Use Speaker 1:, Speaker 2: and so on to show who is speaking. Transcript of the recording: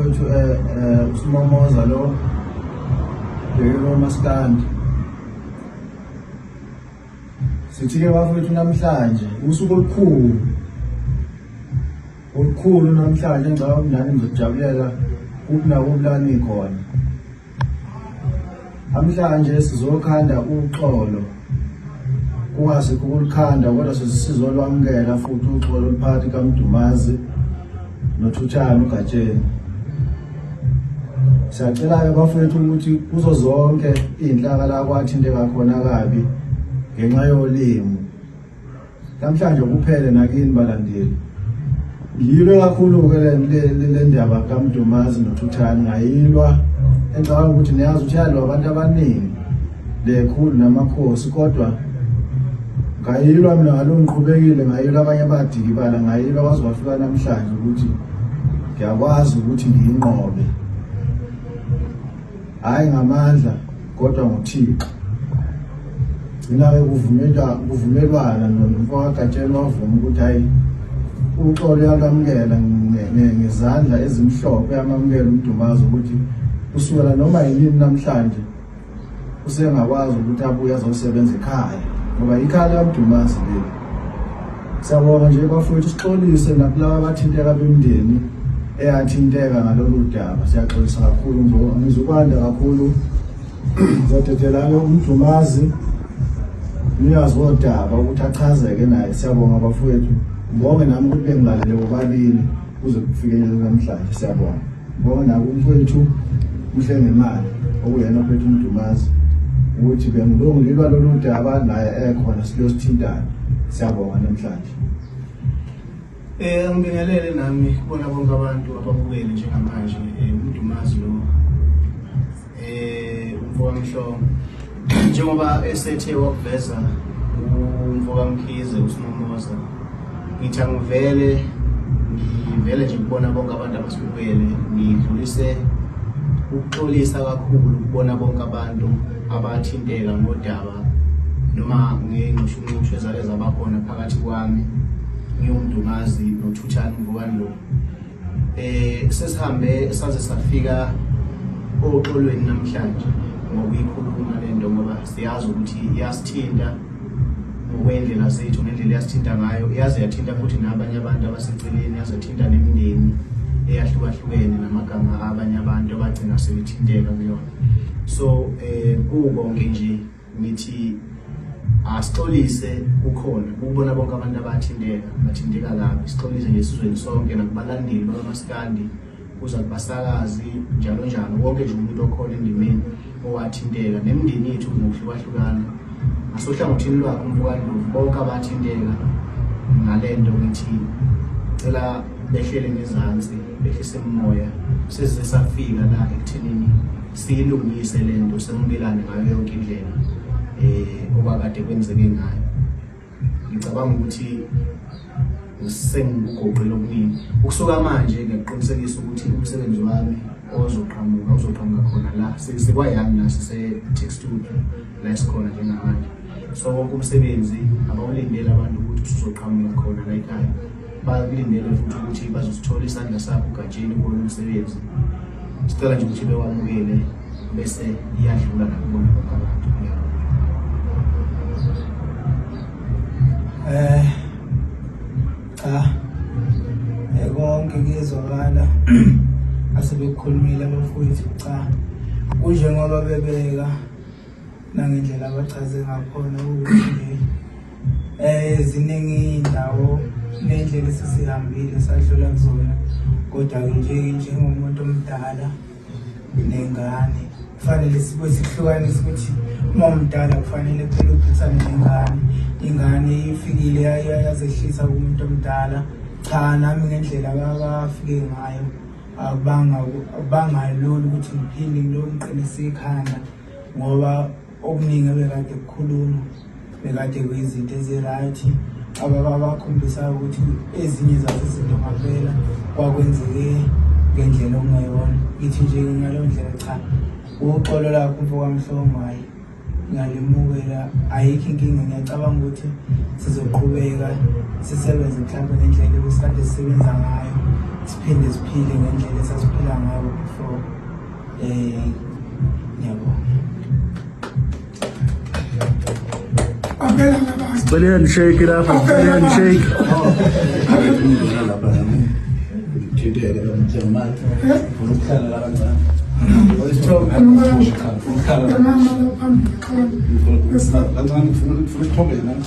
Speaker 1: Bafowethu, uSimomoza lo bheke maskandi. Sithi-ke bafowethu, namhlanje usuku olukhulu olukhulu namhlanje, ngicabanga ukuthi nani nizokujabulela kuphi nakuphi la nikhona. Namhlanje sizokhanda uxolo, kungasikho ukulikhanda kodwa sizolwamukela futhi uxolo oluphakathi kaMdumazi noThuthani uGatsheni. Siyacela-ke bafowethu ukuthi kuzo zonke iy'nhlaka la kwathinteka khona kabi ngenxa yolimi, namhlanje kuphele nakini balandeli. Ngiyilwe kakhulu-ke le ndaba kaMdumazi noThuthani, ngayilwa engicabanga ukuthi niyazi ukuthi yalwa abantu abaningi lekhulu namakhosi, kodwa ngayilwa mina ngalo ngiqhubekile, ngayilwa abanye abadikibala, ngayilwa kwaze kwafika namhlanje ukuthi ngiyakwazi ukuthi ngiyinqobe, hhayi ngamandla kodwa ngoThixo. Gcina-ke kuvumelwana nomfokaGatsheni, wavuma ukuthi hhayi, uxolo uyalwamukela ngezandla ezimhlophe, uyamamukela uMdumazi ukuthi kusukela noma yinini namhlanje usengakwazi ukuthi abuye azosebenza ekhaya, ngoba ikhaya likaMdumazi leli. Siyabonga nje bafowethu, sixolise nakulaba abathinteka bemndeni eyathinteka ngalolu daba, siyaxolisa kakhulu. Ngizokwanda kakhulu, ngizodedela-ke uMdumazi umnikazi wodaba ukuthi achazeke naye. Siyabonga bafowethu, ngibonge nami ukuthi bengilalele bobabili kuze kufike namhlanje. Siyabonga. Ngibonge nako umfowethu uHlengemali okuyena ophethe uMdumazi ukuthi bengilungilwa lolu daba naye ekhona, silosithintana. Siyabonga namhlanje.
Speaker 2: Ngibingelele nami kubona bonke abantu ababukele njengamanje. UMdumazi lo, umfowamhlongo, njengoba esethe wakuveza umfokaMkhize uSimomoza, ngithi angivele ngivele nje kubona bonke abantu abasibukele, ngidlulise ukuxolisa kakhulu kubona bonke abantu abathinteka ngodaba noma ngengxushunxushu ezake zabakhona phakathi kwami ngiwuMdumazi noThuthani Mvukani lo. Sesihambe saze safika oxolweni namhlanje ngokuyikhuluma lento, ngoba siyazi ukuthi iyasithinta ngokwendlela zethu, ngendlela iyasithinta ngayo, iyaze yathinta futhi nabanye abantu abaseceleni, yaze yathinta nemindeni eyahlukahlukene namagama abanye abantu abagcina sebethinteka kuyona. So kukonke nje ngithi asixolise kukhona ukubona bonke abantu abathinteka, bathinteka kabi. Sixolise nje esizweni sonke nakubalandeli bakamaskandi, kuza kubasakazi, njalo njalo, wonke nje umuntu okhona endimeni owathinteka, nemindeni yethu ngokuhlukahlukana. Ngasohlangothini lwakhe umfokaNdlovu, bonke abathinteka ngale nto ngithi cela behlele ngezansi, behlise umoya. Sesize safika la ekuthenini siyilungise le nto, semukelane ngayo yonke indlela okwakade kwenzeke ngayo. Ngicabanga ukuthi sengikugoqile okuningi. Ukusuka manje ngiyakuqinisekisa ukuthi umsebenzi wami ozoqhamuka uzoqhamuka khona la sikwayami, la sise-Tech Studio la esikhona njengamanje. So wonke umsebenzi abawulindele abantu ukuthi usuzoqhamuka khona la ekhaya, bakulindele futhi ukuthi bazosithola isandla sakho uGatsheni kuwona umsebenzi. Sicela nje ukuthi bewamukele bese iyadlula nakubona bonke abantu.
Speaker 3: Cha, konke kuyezwakala asebekukhulumile abafowethu. Cha, kunjengoba bebeka nangendlela abachaze ngakhona ukuthi nje ziningi iy'ndawo ney'ndlela esesihambile sadlula kuzona, kodwa-ke nje njengomuntu omdala nengane kufanele sibe sihlukanise ukuthi uma umdala kufanele phela uphathane nengane. Ingane ifikile yazehlisa kumuntu omdala. Cha, nami ngendlela abafike ngayo akubanga akubangalula ukuthi ngiphinde ngilokhu ngiqinise ikhanda, ngoba okuningi ebekade kukhuluma bekade kuyizinto ezi-right abakhombisa ukuthi ezinye zazo izinto ngampela kwakwenzeke ngendlela okungeyona. Ngithi nje ngaleyo ndlela, cha, uxolo lakho mfokaMhlongo, hhayi, ngiyalimukela, ayikho inkinga. Ngiyacabanga ukuthi sizoqhubeka sisebenze mhlawumbe ngendlela ebesikade sisebenza ngayo. Siphinde siphile ngendlela esasiphila ngayo before. Ngiyabonga.
Speaker 4: Sicela handshake lapha, sicela handshake. Kancane, ngifuna isithombe nami.